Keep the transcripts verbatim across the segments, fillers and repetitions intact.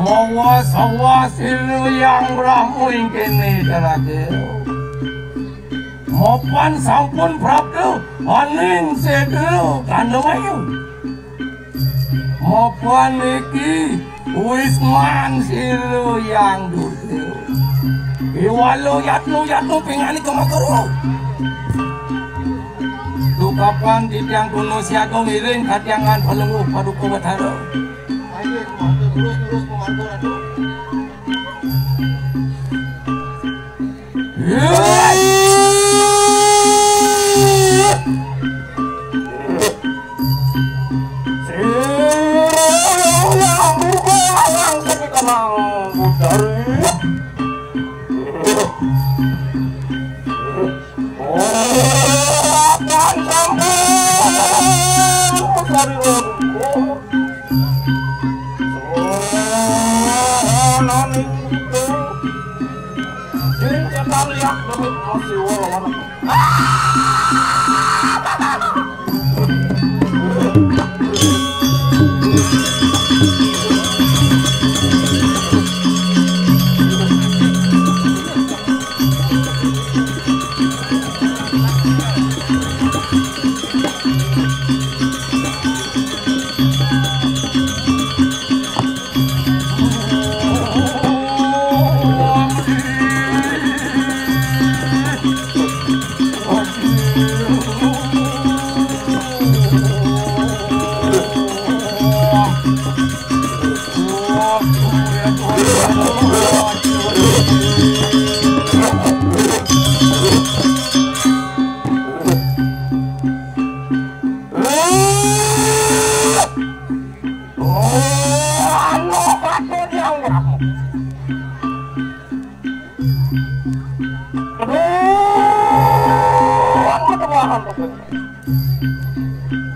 Mawa sawa sira Hyang Brahma ing kene, Jaradewa. Mapan sampun prapta aning sedra kanda mayu. Mapan niki wisman sira Hyang Durga. Iwalo yatno yatno pingani kamakara. Dukapan titiang tuna siaga ngiring katyangan Palungguh Paduka Betara. Ayo, terus, terus, Ratu.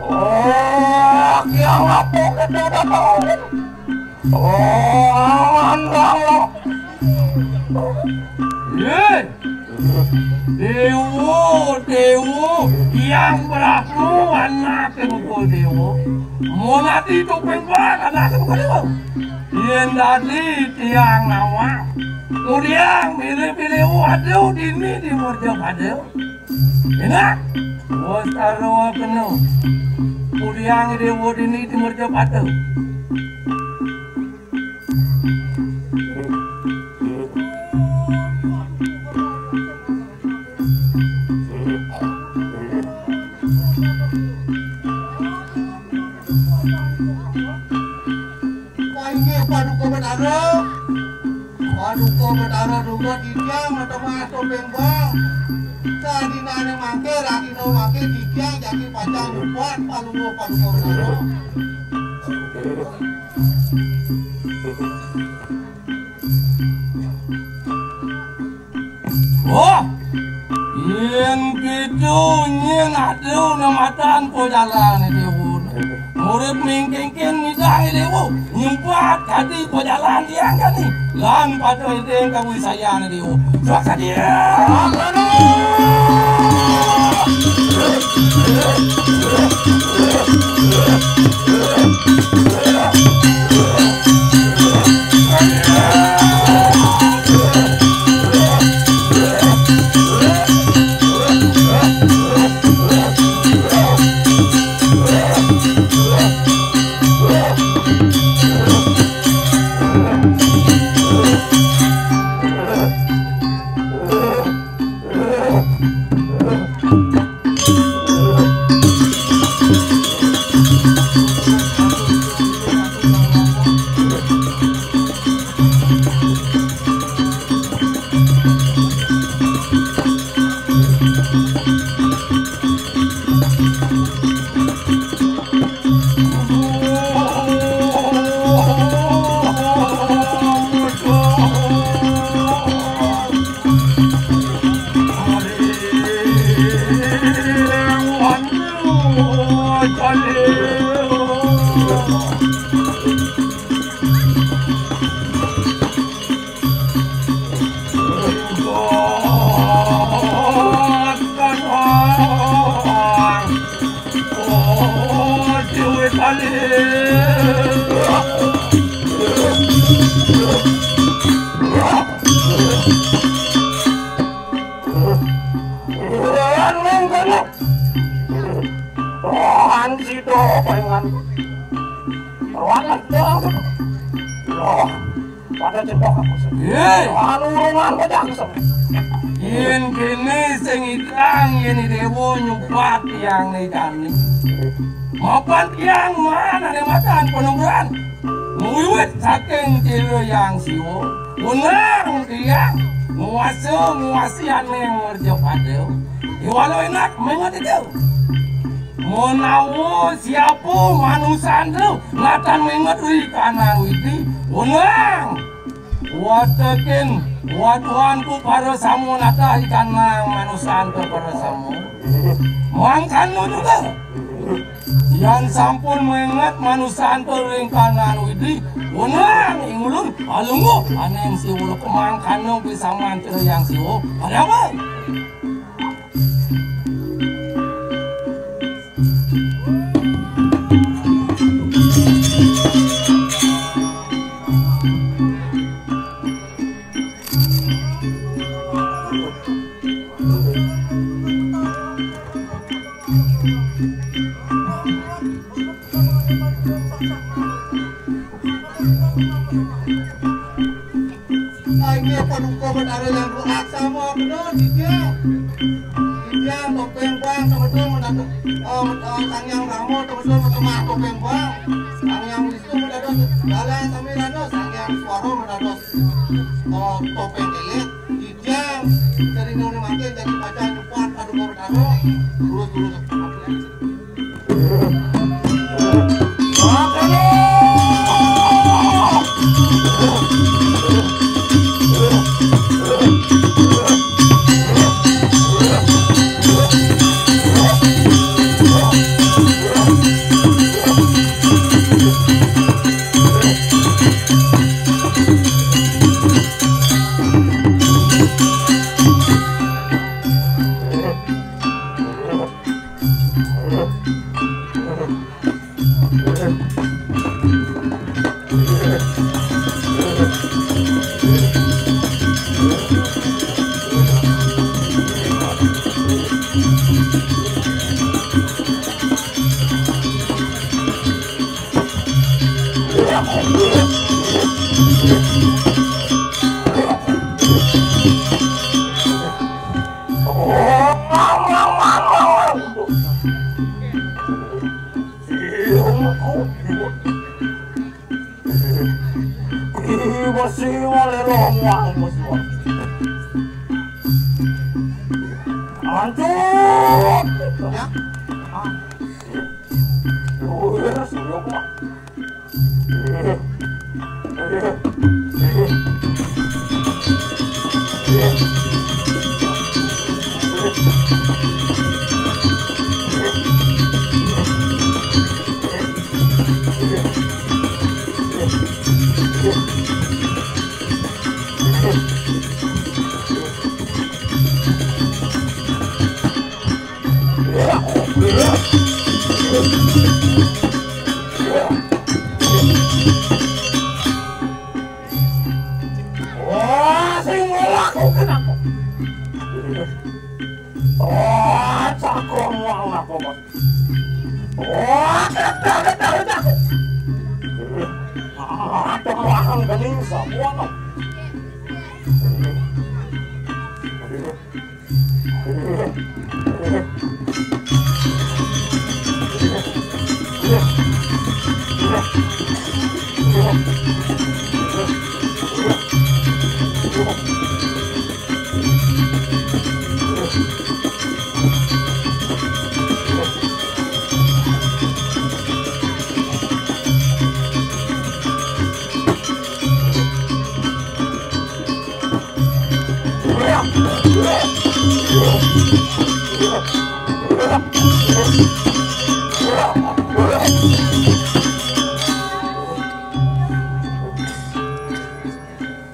Oh, Kiang Apo kita udah tahu. Oh, andang lo. Ye. Dewa, Dewa, Hyang Brahma, anake Mukul Dewa. Monati Topeng Bang, anake Mukul Dewa. Yen dadi tiang nawang, ngudiang pilih-pilih waduh dini di Murjapada. Enak. Wastara kena. Ngudiang Dewa dini di Murjapada. Inggih Paduka Betara. Paduka Betara duga titiang matemas topeng bang. Sadinane mangke, radina mangke titiang jagi pacang nyubat Palungguh Paduka Betara. Wah, yen gitu nyen ada namatan po jalane Dewa. Urip mingkingkin midang Déwa, nyumpat kadi pajalan tiang kani. Lan pada ideng kawisayan Déwa. Swastiastu. Rohan sida pengan. Rohan sida. Loh, pada cedok aku sih. Hei. Rohan urungan bocah kesem. Yén kéné sing idang yén Déwa nyupat tiang né jani. Mapan tiang manané matan panugrahan. Wiwit saking Cira Hyang Siwa, wenang tiang nguasa nguasianing Werjapada. Iwalo enak mengot itu. Menawa siapa manusan tu ngatan mengot ri kanan widi, wenang. Watekin waduhanku para sama natah ikanang manusan tu para sama. Mangkana juga. Yan sampun menget manusan tu ring kanan widi, wenang ing ulun, alungguh aning siwa kemangkana bisaman Cira Hyang Siwa. Ada apa? Inggih Paduka Betara Hyang Ruak sama bener, inggih. Inggih, topéng bang, sama bener, mendadak, eh, eh, Sang Hyang Rama, sama bener, mentemah topéng bang. Sang Hyang Wisnu, mendadak, dalang sami rana, Sang Hyang Suara, mendadak, eh, topéng elek. Inggih, sering nuni mangkin, jadi pacar nyupat, Paduka Betara. Terus, terus. Ibu si wale roh muang, ibu si wale. Hancur. Ya. Ah. Wis, yo, Mak. Ada orang gening sabuana.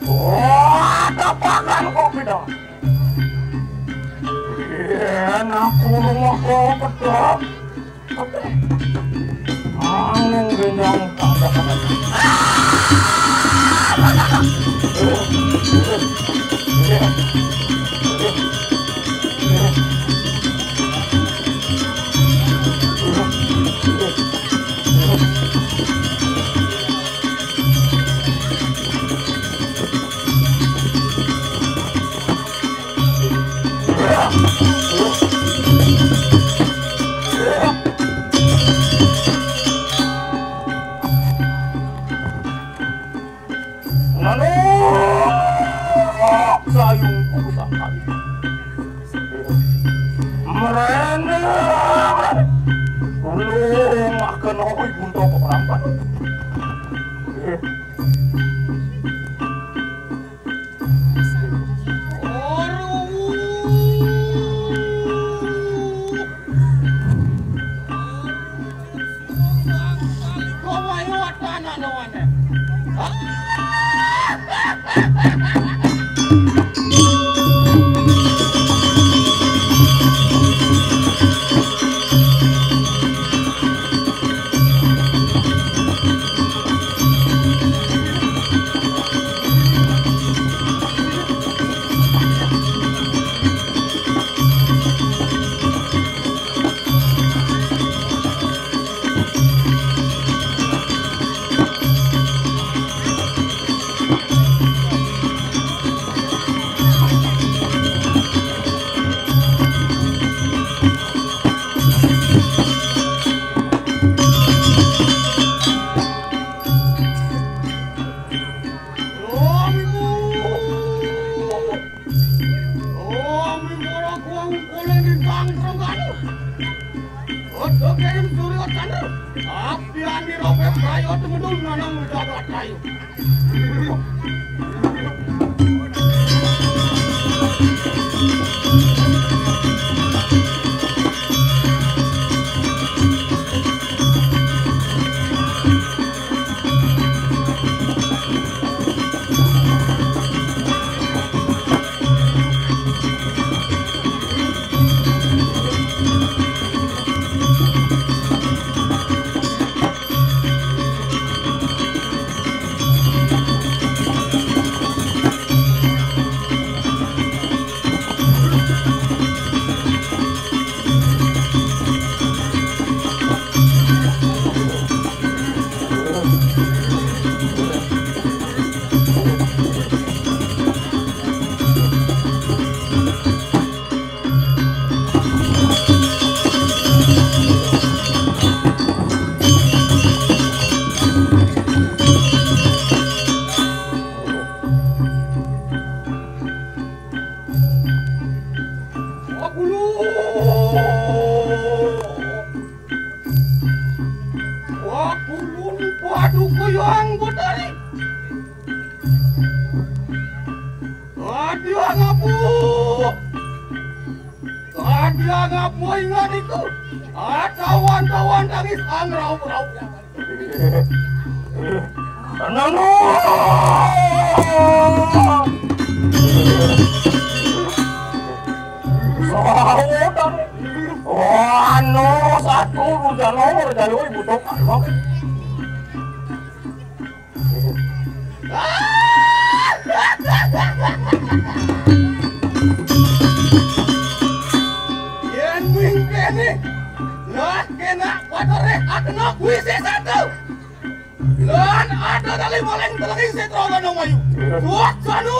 Wah, tapakan kok beda. Enak kurung kok pedot. Angin gendang tak ada. Manuk sayung pusaka. Mrene. Ulung akan oi buntok orang. Om Mimoro Kuang Kuling Lintang Trungganu. Ojo kirim Suryo Candra. Apian di Robe Prayo Tumundung Nanang Jagat Rayu. Wah, kulun paduka Hyang Betari. Adia ngapu. Adia ngapu ingat itu. Atawan-tawan tangis angrau-rau. Nanu. Sahutan. Anu satu udah nomor jalur butuh. Yen mingkene, nah, ke Nak, waduh, eh, adenok, wisi satu. Lan ada tali maling teleki Setra Gunung Mayu. Wah, sanu!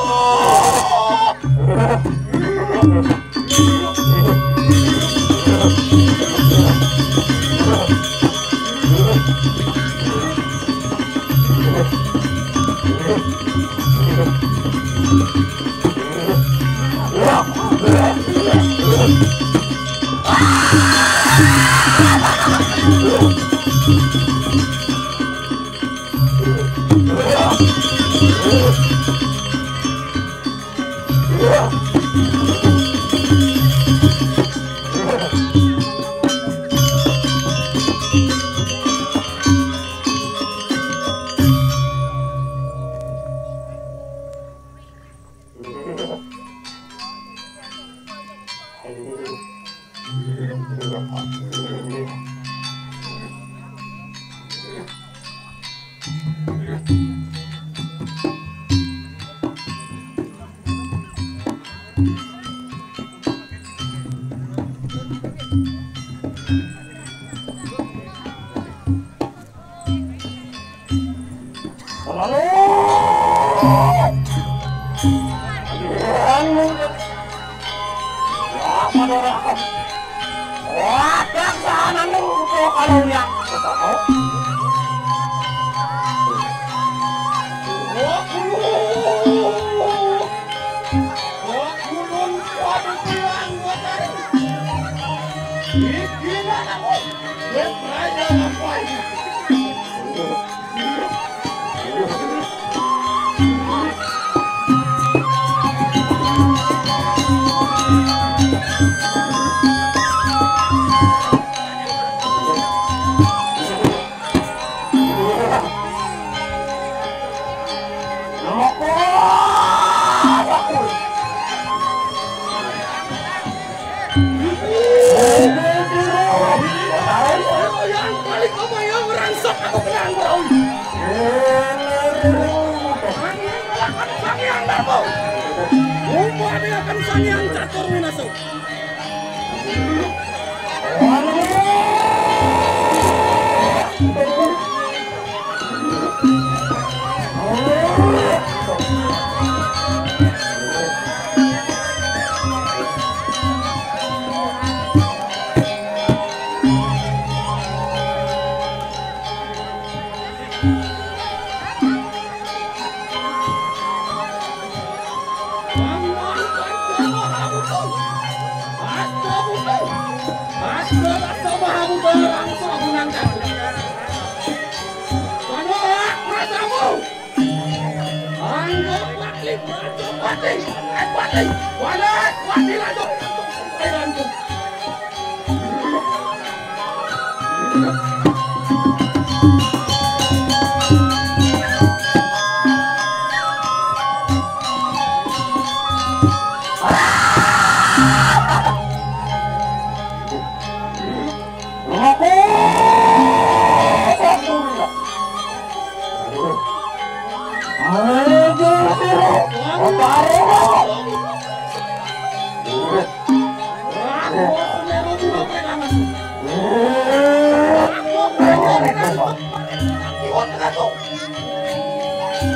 Lalu, ya, Madara. Wah, pelaksanaan lu, kalau lihat. Oh, kulun, waduh, bilang gua tadi. Gila aku. Lihat aja ngapain. Yang paling apa yang rangsok aku kenal, bro? Angin melakukan Sang Hyang Darmo. Umpah dengan Sang Hyang Catur Winasok.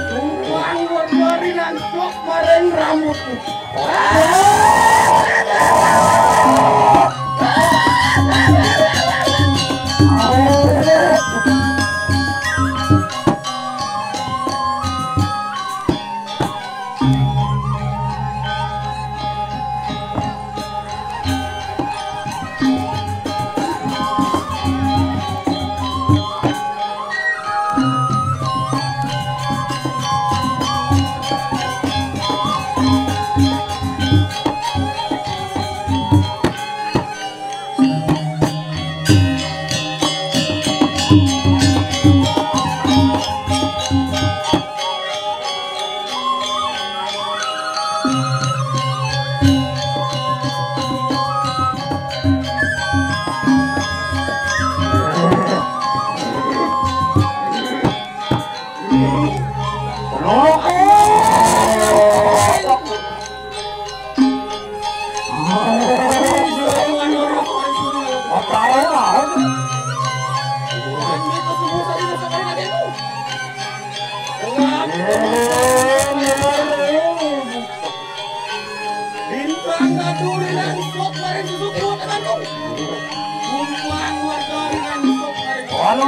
Tukang berbaringan sok mareng rambutku. Bintang Datu rinang sok maring susuk buat Bandung. Kumpang warga rinang sok maring. Halo.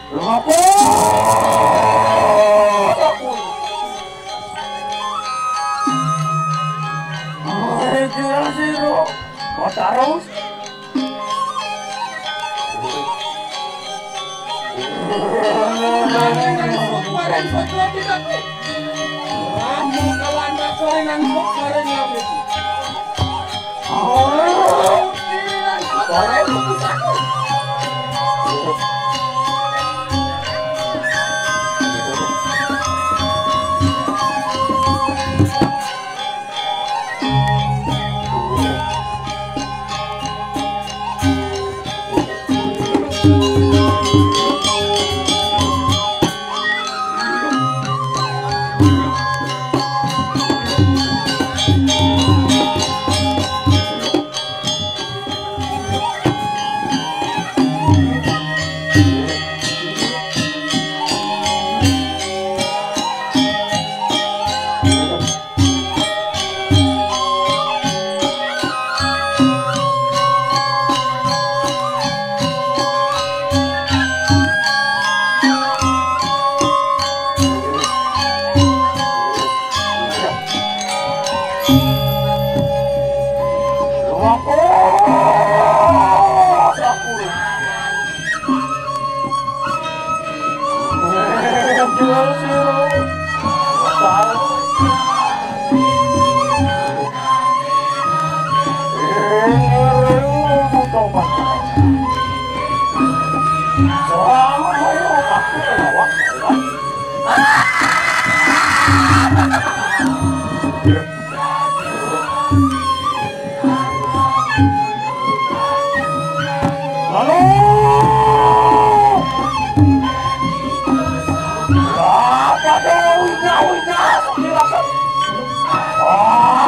Lapor aku. Ai, kira siro. Kau terus. Ramu kawan bakoringan kok karena itu. Lalu, apa dong? Jauh, jauh.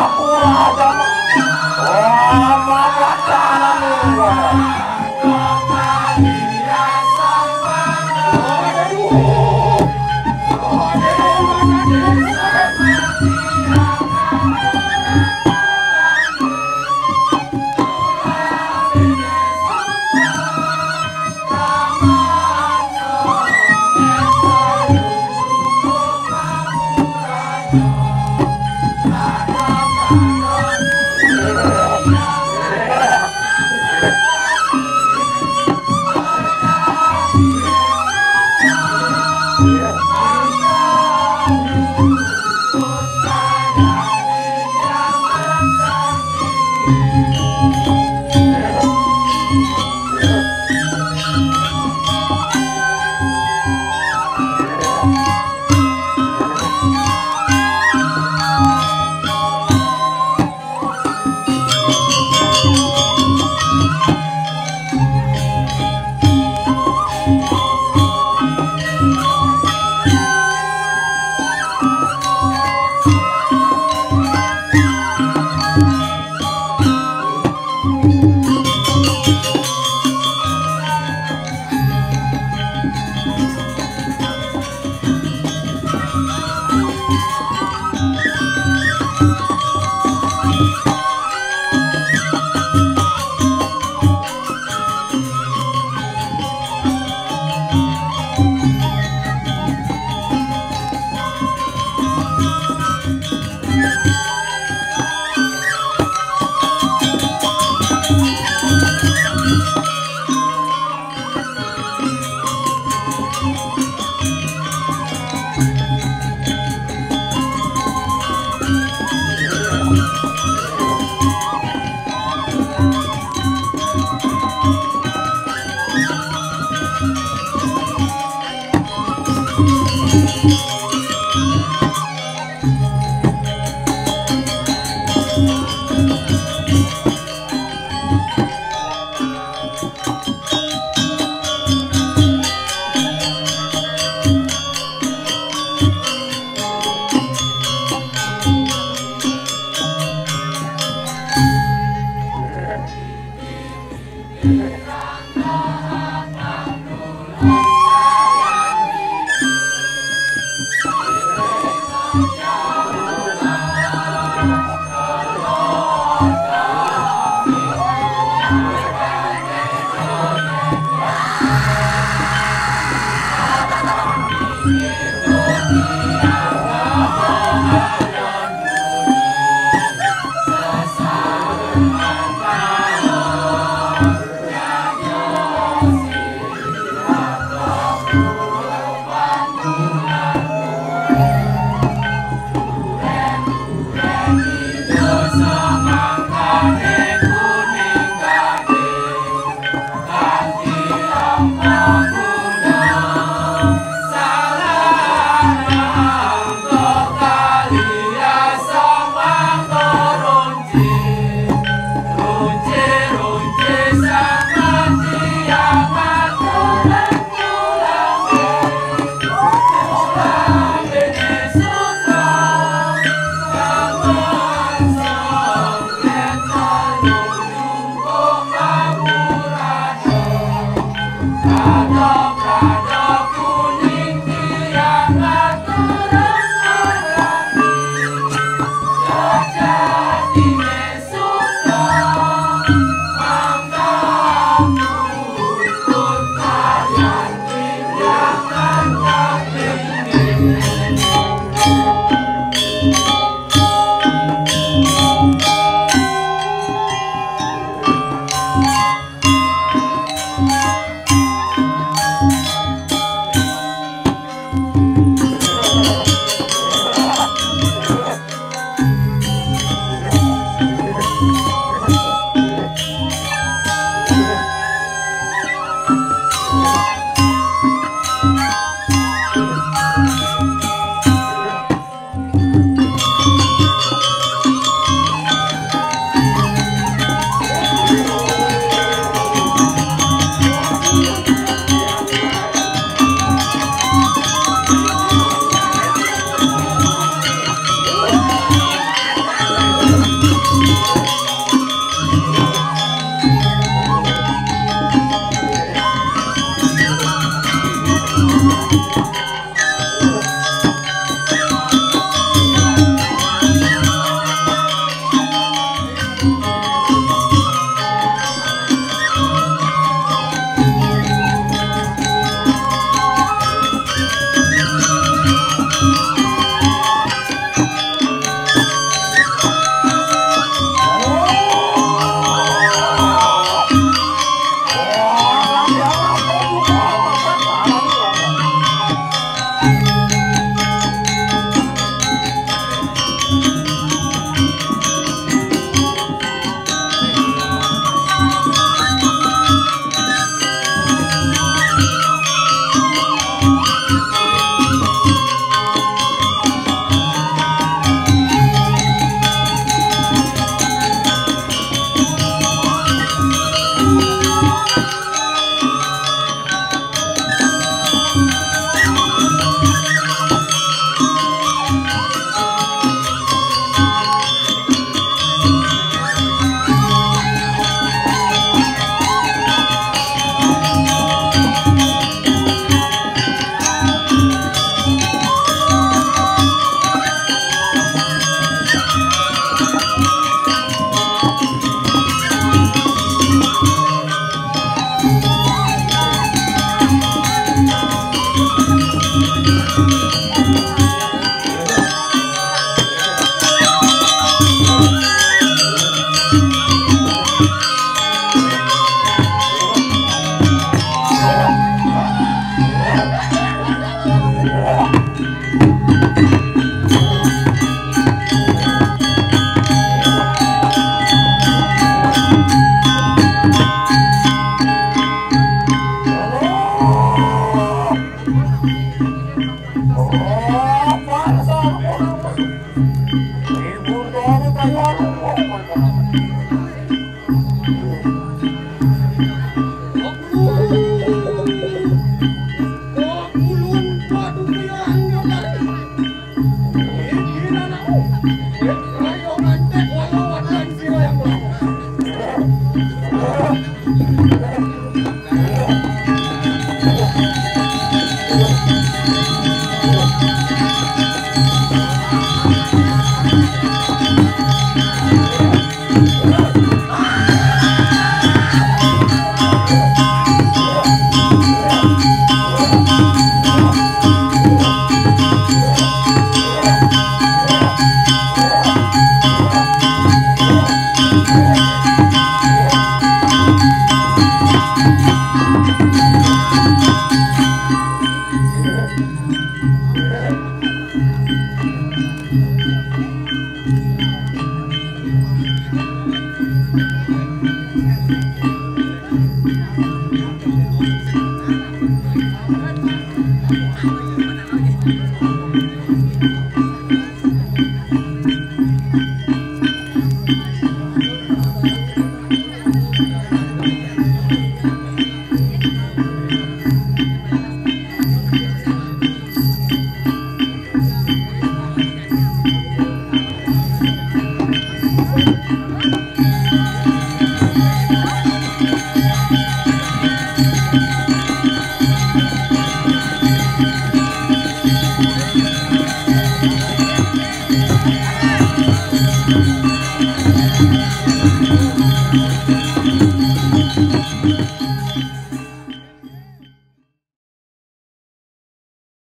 Aku raja. Wah, maka cara nih.